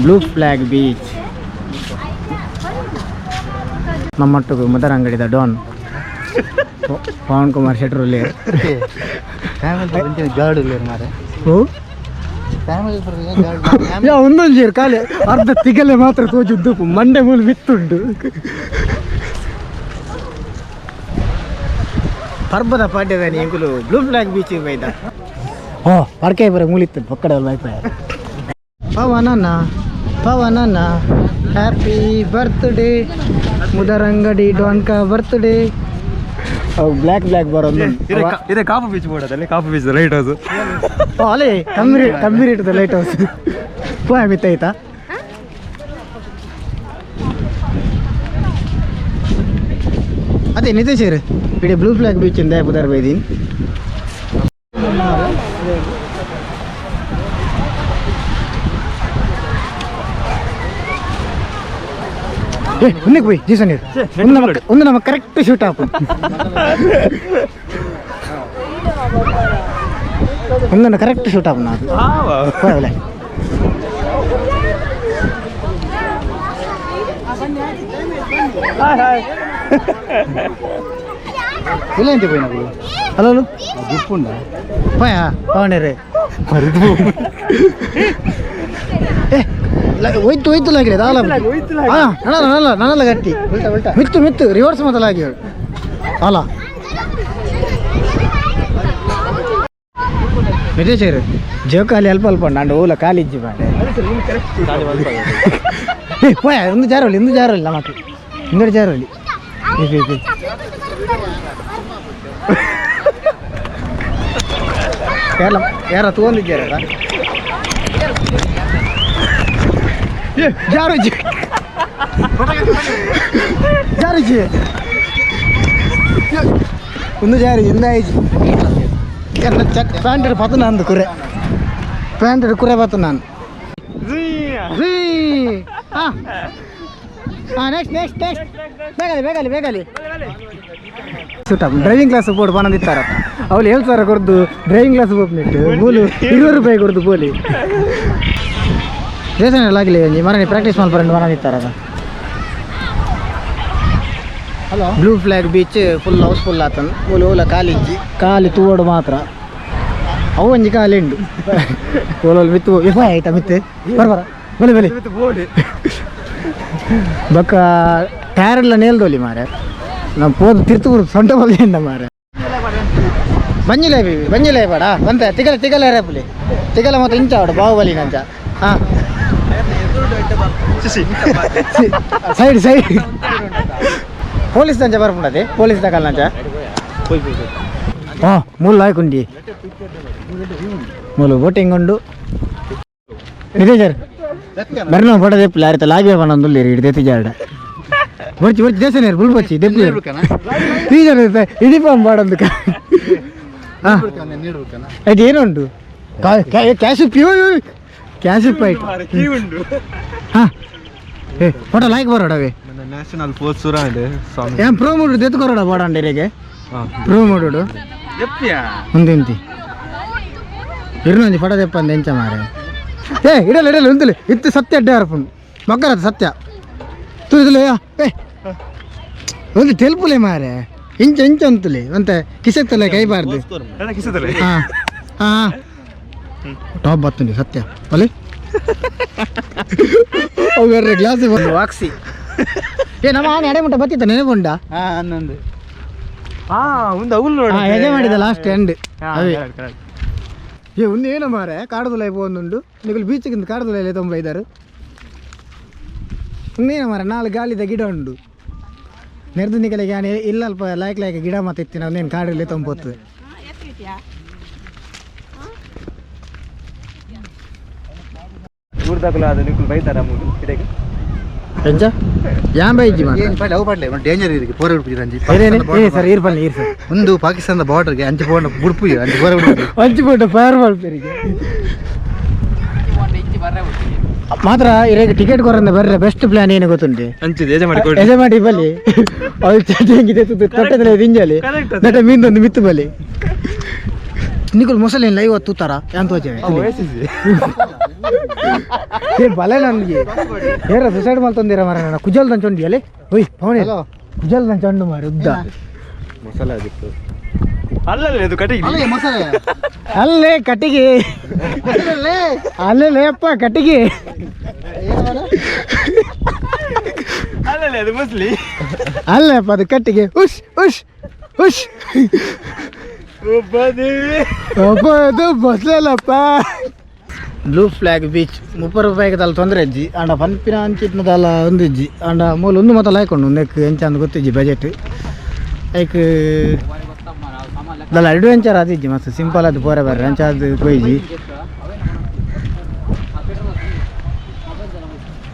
Blue flag beach. ನಮ್ಮೊಟ್ಟಿಗೆ ಮುದರಂಗಡಿದ Don ಪವನ್ ಕುಮಾರ್ ಶೆಟ್ರು. Family guard ಇಲ್ಲ ಮಾರೆ. ಓ. ಫ್ಯಾಮಿಲಿ. ಯಾ, ಒಂದೊಂದು ಖಾಲಿ ಅರ್ಧ ತಿಗಲೆ ಮಾತ್ರ ತೋಜುದ್ದು, ಮಂಡೆ ಮೂಲು ಬಿತ್ತುಂಡು. ಪರ್ಬದ ಪಾಡ್ಯದ ಎಂಕುಲು ಬ್ಲೂ ಫ್ಲಾಗ್ ಬೀಚ್ ಬೈದ. ಓ, ಪರ್ಕೆ ಬರ ಮೂಲಿತ್ತು ಪಕ್ಕಡ ವೈಫೈ. ಪವನನ ಪವನನ ಹ್ಯಾಪಿ ಬರ್ತ್ಡೇ, ಮುದರಂಗಡಿ ಡಾನ್ಕ ಬರ್ತ್ಡೇ. ಬ್ಲ್ಯಾಕ್ ಬ್ಲ್ಯಾಕ್ ಬರೋದು. ಇದೆ Kapu beach board, Kapu beach lighthouse. ಅಲ್ಲೇ ಕಮ್ಮಿ ರೇಟ್, ಕಮ್ಮಿ ರೇಟ್ ಲೈಟ್ ಹೌಸ್ ಪೋಯ ಮಿತ್ತೈತಾ. ಅದೇ ನಿತೇಶ್, ಇಡೀ ಬ್ಲೂ ಫ್ಲಾಗ್ ಬೀಚ್ ಇಂದ ಬುದಾರ್ ಬೈದೀನಿ. ಏ, ಒಂದಕ್ಕೆ పోయి జీసన్, ಒಂದು ನಮ್ಮ ಕರೆಕ್ಟ್ ಶೂಟ್ ಆಪು. ಒಂದನ್ನು ಕರೆಕ್ಟ್ ಶೂಟ್ ಆಪು ನಾನು ಹೋಗಲೇ. Hi hi. ಇಲ್ಲ ಅಂತ ಪೋಯಿನಗಳು. ಹಲೋ. ಜಿಪ್ಪುಂಡ. ಪೋಯ ಪವನೇರೆ. ಏ, ಹೋಯ್ತು ಹೋಯ್ತು ಲಾಗಿದೆ ದಾಲ. ಹಾಂ, ನನ್ನಲ್ಲ ನನ್ನಲ್ಲ ನನ್ನಲ್ಲ ಗಟ್ಟಿ. ಉಲ್ಟಾ ಉಲ್ಟಾ. ಮಿತ್ತು ಮಿತ್ತು ರಿವರ್ಸ್ ಮೊದಲಾಗಿ ಹೇಳು ಅಲ್ಲ. ನಿತೇಶ್, ಜೋಕಾಲಿ ಅಲ್ಪ ಅಲ್ಪ ಉಂಡು ಅಂಡ ಓಲ ಕಾಲಿಜ್ಜಿ ಬಾಂಡೆ. ಏ ಪೋಯ, ಒಂದು ಜಾರೊಲಿ, ಒಂದು ಜಾರೊಲಿ ನಮ್ಮಟ್ಟು ಇಂದಡಿ ಜಾರೊಲಿ. ಏ ಯಾರ ಯಾರ ತಗೊಂಡಿದ್ದಾರ? ಏ ಜಾರುಜಿ ಜಾರುಜಿ, ಒಂದು ಜಾರಿ ಇಂದಾಯಿಜಿ. ಎಲ್ಲ ಚಕ್ ಪ್ಯಾಂಟ್ ಪತ್ತು ನಂದು ಕುರೆ, ಪ್ಯಾಂಟ್ ಕುರೆ ಪತ್ತು ನಾನು. ಹಾಂ ಹಾಂ, ನೆಕ್ಸ್ಟ್ ನೆಕ್ಸ್ಟ್ ನೆಕ್ಸ್ಟ್, ಬೇಗಲಿ ಬೇಗಲಿ ಬೇಗಲಿ. ಸುಟ ಡ್ರೈವಿಂಗ್ ಕ್ಲಾಸ್ ಬೋರ್ಡ್ ಬಂದಿತ್ತಾರ. ಅವ್ರು 7,000 ಕೊಡ್ದು ಡ್ರೈವಿಂಗ್ ಕ್ಲಾಸ್ ಹೋಗ್ನಿಟ್ಟು ಮೂಲು 20 ರೂಪಾಯಿ ಕೊಡ್ದು ಪೋಲಿ. ದೇವಸ್ಥಾನ ಆಗಲಿ ಮರನಿ ಪ್ರಾಕ್ಟೀಸ್ ಮಲ್ಪರಂಡು ಮನದಿತ್ತಾರ. Hello. Blue flag beach full house full ಆತನ್. ಮೂಲು ಓಲ ಕಾಲಿಜ್ಜಿ, ಖಾಲಿ ತೂವಡು ಮಾತ್ರ. ಅವು ಒಂಜಿ ಖಾಲಿ ಉಂಡು. ಓಲೋಲ್ ಮಿತ್ತು ಎಫ್ ಆಯ್ತಾ? ಮಿತ್ತು ಬರ ಬರ, ಬಲಿ ಬಲಿ. ಬೊಕ್ಕ ಟೈರ್ ಎಲ್ಲ ನೇಲ್ದೋಲಿ ಮಾರೆ. ನಾವು ಪೋದು ತಿರ್ತು ಸೊಂಟ ಬಲ್ಲಿ ಮಾರೆ. ಬಂಜಿಲೆ ಬೀವಿ ಬಂಜಿಲೆ ಬೇಡ ಬಂತೆ. ತಿಗಲ ತಿಗಲ ರೇಪುಲಿ ತಿಗಲ ಮತ್ತೆ ಇಂಚಾವಡು ಬಾಹುಬಲಿ ನಂಚ. ಹಾಂ, side side police ನಂಚ ಬರ್ಪುಂಡದೆ, police Dhakal ನಂಚ. ಹಾಂ, ಮೂಲು ಲಾಯ್ಕುಂಡಿ, ಮೂಲು ಬೋಟಿಂಗ್ ಉಂಡು. ನಿಜ ಸರ್, ಬರ್ನ ಫೋಟೋ ದೆಪ್ಪಲೆ. ಆರಿತ ಲಾಗಿ ಪನ್ನೊಂದುಲ್ಲೆರ್ ಇಡಿ ಜಾಡ. ಬೊರ್ಚಿ ಬೊರ್ಚಿ ದೇಶನೇರು ಬುಲ್ ಬೊಚ್ಚಿ ದೆಪ್ಪು ಟೀಚರ್ ಯೂನಿಫಾರ್ಮ್ ಪಾಡೊಂದು. ಹಾಂ, ಅದು ಏನುಂಟು? ಕ್ಯಾಶ್ ಪ್ಯೂ ಕ್ಯಾಶ್ ಆಯ್ತು. ಹಾಂ, ಏ ಫೋಟೋ ಲಾಯ್ಕ್ ಬರೋಡವೆ. ನ್ಯಾಷನಲ್ ಫೋರ್ಸ್ ಸುರ ಇದೆ ಸ್ವಾಮಿ. ಏನ್ ಪ್ರೋ ಮೂಡು ದೆತ್ಕೊರೋಡ ಬೋಡಂಡ ಇರೆಗೆ ಪ್ರೋ ಮೂಡು ಒಂದಿಂತಿ ಇರ್ನೊಂಜಿ ಫೋಟೋ ದೆಪ್ಪಂದು ಎಂಚ ಮಾರೆ. ಏ ಇಡಲ್ಲ ಇಡಲ್ಲ, ಉಂತಲೆ ಇತ್ತು. ಸತ್ಯ ಅಡ್ಡ ಅರ್ಪುಂಡು ಮಕ್ಕರದು ಸತ್ಯ ತುಳಿದಲೆ. ಏ ಒಂದು ತೆಲ್ಪುಲೆ ಮಾರೆ, ಇಂಚ ಇಂಚ ಅಂತಲೆ ಒಂತೆ ಕಿಸೆತ್ತಲೆ ಕೈಬಾರ್ದು. ಹಾಂ ಹಾಂ, ಟಾಪ್ ಬರ್ತುಂಡಿ ಸತ್ಯ ಬಲೆ. ಅವು ಗ್ಲಾಸ್ ಬಂದು ವಾಕ್ಸಿ. ಏ, ನಮ್ಮ ಆನೆ ಎಡೆ ಮುಟ್ಟ ಬತ್ತಿತ್ತ, ನೆನಪುಂಡ? ಹಾ, 11. ಹಾ, ಒಂದು ಅವಳು ನೋಡಿ. ಹಾ, ಎಜೆ ಮಾಡಿದ ಲಾಸ್ಟ್ ಎಂಡ್ ಅವೇ. ಏ, ಒಂದು ಏನು ಮಾರೆ, ಕಾಡುದುಲೈ ಪೋಂದುಂಡು. ನಿಕುಲು ಬೀಚ್ಗಿಂತ ಕಾಡುದುಲೈ ತೊಂಬ ಇದ್ದಾರೆ. ಒಂದೇನು ಮಾರೆ, ನಾಲ್ ಗಾಳಿದ ಗಿಡ ಉಂಡು. ನೆರ್ದು ನಿಕಲಿಗೆ ಆನೆ ಇಲ್ಲ ಅಲ್ಪ ಲಾಯ್ಕ್ ಲಾಯ್ಕ್ ಗಿಡ ಮತ್ತೆ ಇತ್ತಿನ ಒಂದೇನು ಕಾಡಲ್ಲಿ ತೊಂಬೋತು. ಊರ್ದಾಕುಲ ಅದು ನಿಕುಲು ಬೈತಾರ ಮೂಲು ಇಡೆಗೆ. ಎಂಚ ಯಾನ್ ಬೈಜಿ ಮಾತ್ರ. ಏನು ಪಡ್ಲೆ, ಅವು ಪಡ್ಲೆ ಡೇಂಜರ್ ಇರಿಗೆ ಪೋರ ಬಿಡ್ಪು ಅಂಜಿ. ಏ ಸರ್, ಈರ್ ಪಲ್ಲೆ, ಈರ್ ಸರ್. ಒಂದು ಪಾಕಿಸ್ತಾನದ ಬಾರ್ಡರ್ಗೆ ಅಂಚೆ ಪೋಂಡ ಬುಡ್ಪು, ಅಂಚೆ ಪೋರ ಬಿಡ್ಪು. ಅಂಚು ಪೋಟ ಫೈರ್ ಮಲ್ಪೆರಿಗೆ ಮಾತ್ರ. ಇರೆಗ್ ಟಿಕೆಟ್ ಕೊರಂದ ಬರ್ರೆ ಬೆಸ್ಟ್ ಪ್ಲಾನ್ ಏನು ಗೊತ್ತುಂಟು? ಅಂಚೆ ಏಜ ಮಾಡಿ ಕೊಡಿ. ಎಜೆ ಮಾಡಿ ಬಲಿ, ಅವ್ರು ಚಟಿಂಗಿದೆ ತೊಟ್ಟೆದಲೆ ದಿಂಜಲಿ. Correct ಅದು. ನಟ ಮೀಂದೊಂದು ಮಿತ್ತು ಬಲಿ. ನಿಕುಲ್ ಮೊಸಳೆ ಲೈವ್ ತೂತಾರ ಅಂತ ಹೋಚೆ. ಏ ಬಲೆ ನನಗೆ ಏರ ಸುಸೈಡ್ ಮಲ್ತೊಂದಿರ ಮಾರ ನನ್ನ ಕುಜಲ್ ದಂಚೊಂಡಿ ಅಲ್ಲೇ ಓಯ್ ಪವನೆ ಹಲೋ. ಕುಜಲ್ ದಂಚೊಂಡು ಮಾರ ಉದ್ದ ಮಸಾಲೆ ಆಗಿತ್ತು ಅಲ್ಲಲ್ಲ ಅದು ಕಟಿಗೆ ಅಲ್ಲ ಮಸಾಲೆ ಅಲ್ಲೇ ಕಟ್ಟಿಗೆ ಅಲ್ಲೇ ಲೇಪ್ಪ ಕಟ್ಟಿಗೆ ಅಲ್ಲಲ್ಲ ಅದು ಮುಸ್ಲಿ ಅಲ್ಲಪ್ಪ ಅದು ಕಟ್ಟಿಗೆ ಉಶ್ ಉಶ್ ಉಶ್ ಅಪ್ಪ ಅದು ಬಸ್ಲಲ್ಲಪ್ಪ ಬ್ಲೂ ಫ್ಲಾಗ್ ಬೀಚ್ 30 ರೂಪಾಯಿಗೆ ತಲೆ ತೊಂದರೆ ಇಜ್ಜಿ ಅಂಡ ಪನ್ಪಿನ ಅಂಚಿಟ್ನದಲ್ಲ ಒಂದು ಇಜ್ಜಿ ಅಂಡ ಮೂಲ ಒಂದು ಮತ್ತ ಲಾಯ್ಕೊಂಡು ಒಂದಕ್ಕೆ ಎಂಚ ಅಂದ್ ಗೊತ್ತಿಜ್ಜಿ ಬಜೆಟ್ ಐಕ್ ದಲ್ಲ ಅಡ್ವೆಂಚರ್ ಅದಿಜ್ಜಿ ಮಸ್ತ್ ಸಿಂಪಲ್ ಅದು ಪೋರೆ ಬರ್ರಿ ಅಂಚ ಅದು ಪೋಯಿಜಿ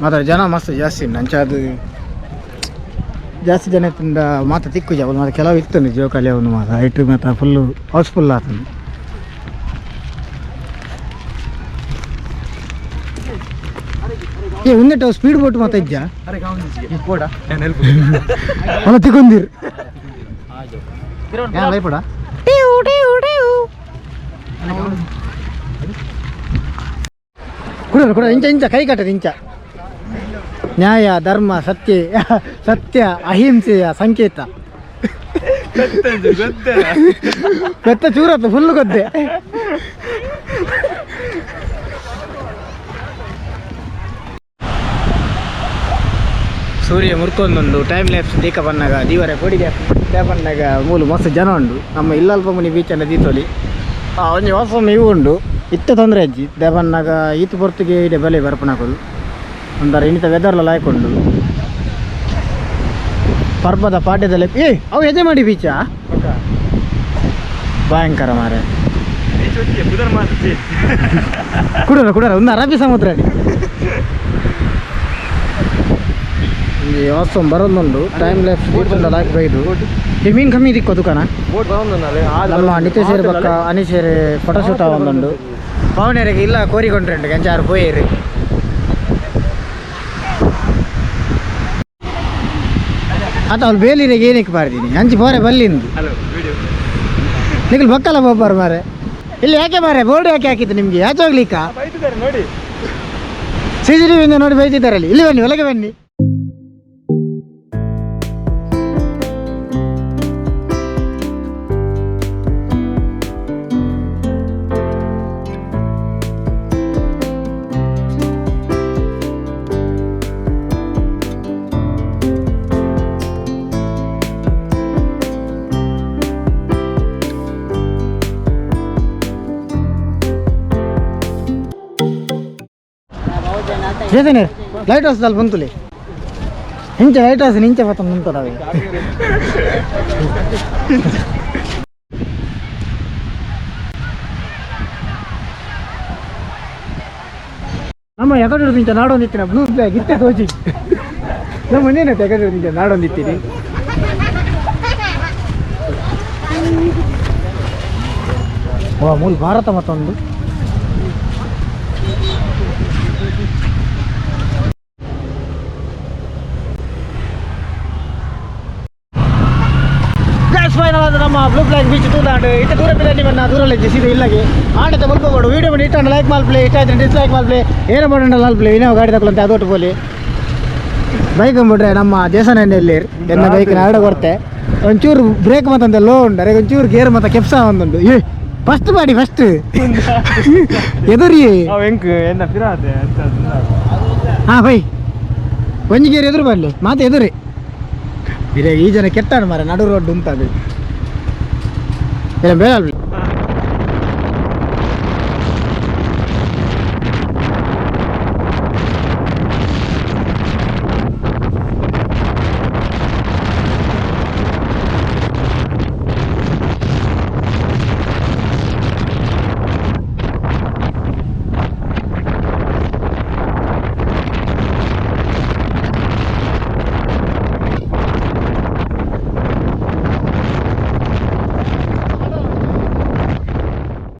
ಮಾತ್ರ ಜನ ಮಸ್ತ್ ಜಾಸ್ತಿ ಉಂಟು ಅಂಚ ಅದು ಜಾಸ್ತಿ ಜನ ಇತ್ತಿಂದ ಮಾತ ತಿಕ್ಕು ಜಾಬ್ ಮಾತ್ರ ಕೆಲವು ಇತ್ತು ಜೋಕಾಲಿ ಅವನು ಮಾತ ಇಟ್ಟು ಮಾತ್ರ ಫುಲ್ಲು ಹೌಸ್ಫುಲ್ ಆತನು. ಏ ಉಂದೆಟ ಸ್ಪೀಡ್ ಬೋಟ್ ಮಾತ ಇಜ್ಜಾ ಅಲ್ಲ ತಿಕ್ಕೊಂದಿರು ಲೈಪಡ ಕುಡ ಕುಡ ಇಂಚ ಇಂಚ ಕೈ ಕಟ್ಟದು ಇಂಚ. ನ್ಯಾಯ ಧರ್ಮ ಸತ್ಯ ಸತ್ಯ ಅಹಿಂಸೆಯ ಸಂಕೇತ. ಬೆತ್ತ ಚೂರತ್ತು ಫುಲ್ ಗೊದ್ದೆ. ಸೂರ್ಯ ಮುರ್ಕೊಂದೊಂದು ಟೈಮ್ ಲ್ಯಾಪ್ಸ್ ದೀಕ ಬನ್ನಾಗ ದೀವರೆ ಕೊಡಿಗೆ ಬನ್ನಾಗ ಮೂಲು ಮಸ್ತ್ ಜನ ಉಂಡು ನಮ್ಮ ಇಲ್ಲಲ್ಪ ಮುನಿ ಬೀಚನ್ನ ದೀತೋಲಿ ಒಂಜಿ ಹೊಸ ಇವು ಉಂಡು ಇತ್ತ ತೊಂದರೆ ಅಜ್ಜಿ ದೇವನ್ನಾಗ ಈತ ಪೊರ್ತಿಗೆ ಇಡೆ ಬೆಲೆ ಬರ್ಪಣಾಕೋದು ಒಂಥರ ಇನ್ನಿತ ವೆದರ್ಲ ಲಾಯ್ಕೊಂಡು ಪರ್ಬದ ಪಾಡ್ಯದಲ್ಲಿ ಏ ಅವು ಹೆಜೆ ಮಾಡಿ ಬೀಚ ಭಯಂಕರ ಮಾರೆ ಕುಡರ ಕುಡರ ಒಂದು ಅರಬ್ಬಿ ಸಮುದ್ರ ಅಡಿ ಈ ವಾಸ್ತವ ಬರೋದುಂಡು ಟೈಮ್ ಲ್ಯಾಪ್ಸ್ ಲಾಯ್ಕ್ ಬೈದು ಈ ಮೀನು ಕಮ್ಮಿ ದಿಕ್ಕೋ ದುಕಾನ. ನಮ್ಮ ನಿತೇಶ್ ಪಕ್ಕ ಅನೀಶೇರ್ ಫೋಟೋಶೂಟ್ ಒಂದುಂಡು ಪವನೇರಿಗೆ ಇಲ್ಲ ಕೋರಿಕೊಂಡ್ರೆ ಗಂಚಾರು ಪೋಯೇರು. ಆತ ಅವ್ಳು ಬೇಲಿರಿಗೆ ಏನಕ್ಕೆ ಬಾರ್ದೀನಿ ಅಂಚಿ ಪೋರೆ ಬಲ್ಲಿಂದು ನಿಗಲ್ ಬಕ್ಕಲ್ಲ ಒಬ್ಬರು ಮಾರೆ ಇಲ್ಲಿ ಯಾಕೆ ಮಾರೆ ಬೋರ್ಡ್ ಯಾಕೆ ಹಾಕಿದ್ದು ನಿಮಗೆ ಯಾಚೆ ಹೋಗ್ಲಿಕ್ಕ ನೋಡಿ ಸಿ ಸಿ ಟಿ ವಿಯಿಂದ ನೋಡಿ ಬೈತಿದ್ದಾರೆ ಅಲ್ಲಿ. ಇಲ್ಲಿ ಬನ್ನಿ, ಒಳಗೆ ಬನ್ನಿ. ಜೇಸನೆ ಲೈಟ್ ಹೌಸ್ ದಲ್ಲಿ ಬಂತುಲಿ ಇಂಚ ಲೈಟ್ ಹೌಸ್ ನಿಂಚೆ ಬತ್ತ ಮುಂತದವೆ. ನಮ್ಮ ಎಕಡೆ ಇಂಚ ನಾಡೊಂದಿತ್ತಿನ ಬ್ಲೂ ಬ್ಯಾಗ್ ಇತ್ತೆ ತೋಜಿ ನಮ್ಮ ಮನೇನ ಎಕಡೆ ಇಂಚ ನಾಡೊಂದಿತ್ತೀನಿ. ವಾ ಮೂಲ ಭಾರತ ಮತ್ತೊಂದು ಫೈನಲ್ ಆದ ನಮ್ಮ ಬ್ಲೂ ಫ್ಲಾಗ್ ಬೀಚ್ ತೂದಾಂಡು ಇತ್ತ ದೂರ ಬಿದ್ದಾಂಡಿ ಬನ್ನ ದೂರಲ್ಲಿ ಸೀದಾ ಇಲ್ಲಗೆ ಆಂಡತೆ ಮುಲ್ಪಬೋಡು ವೀಡಿಯೋ ಮಾಡಿ ಇಟ್ಟಾಂಡು ಲೈಕ್ ಮಾಲ್ಪ್ಲೆ ಇಷ್ಟ ಆಯ್ತು ಡಿಸ್ಲೈಕ್ ಮಾಲ್ಪ್ಲೆ ಏನು ಮಾಡೋಣ ಲಾಲ್ಪ್ಲೆ ಇನ್ನೂ ಗಾಡಿ ತಗೊಳ್ಳಂತೆ ಅದು ಪೋಲಿ ಬೈಕ್ ಅಂದ್ಬಿಟ್ರೆ ನಮ್ಮ ದೇಶನಲ್ಲಿ ಎನ್ನ ಬೈಕ್ ನಾಡ ಕೊರ್ತೆ ಒಂಚೂರು ಬ್ರೇಕ್ ಮತ್ತಂತೆ ಲೋ ಉಂಡು ಅರೆ ಒಂಚೂರು ಗೇರ್ ಮತ್ತೆ ಕೆಪ್ಸ ಒಂದುಂಡು. ಏ ಫಸ್ಟ್ ಮಾಡಿ ಫಸ್ಟ್ ಎದುರಿ ಹಾಂ ಬೈ ಒಂಜಿ ಗೇರ್ ಎದುರು ಬರಲಿ ಮಾತು ಎದುರಿ ಈ ಜನ ಕೆಟ್ಟಾಣ ಮಾರ ನಡು ರೋಡ್ ಉಂಟದು ಇಲ್ಲ ಬೇಡ.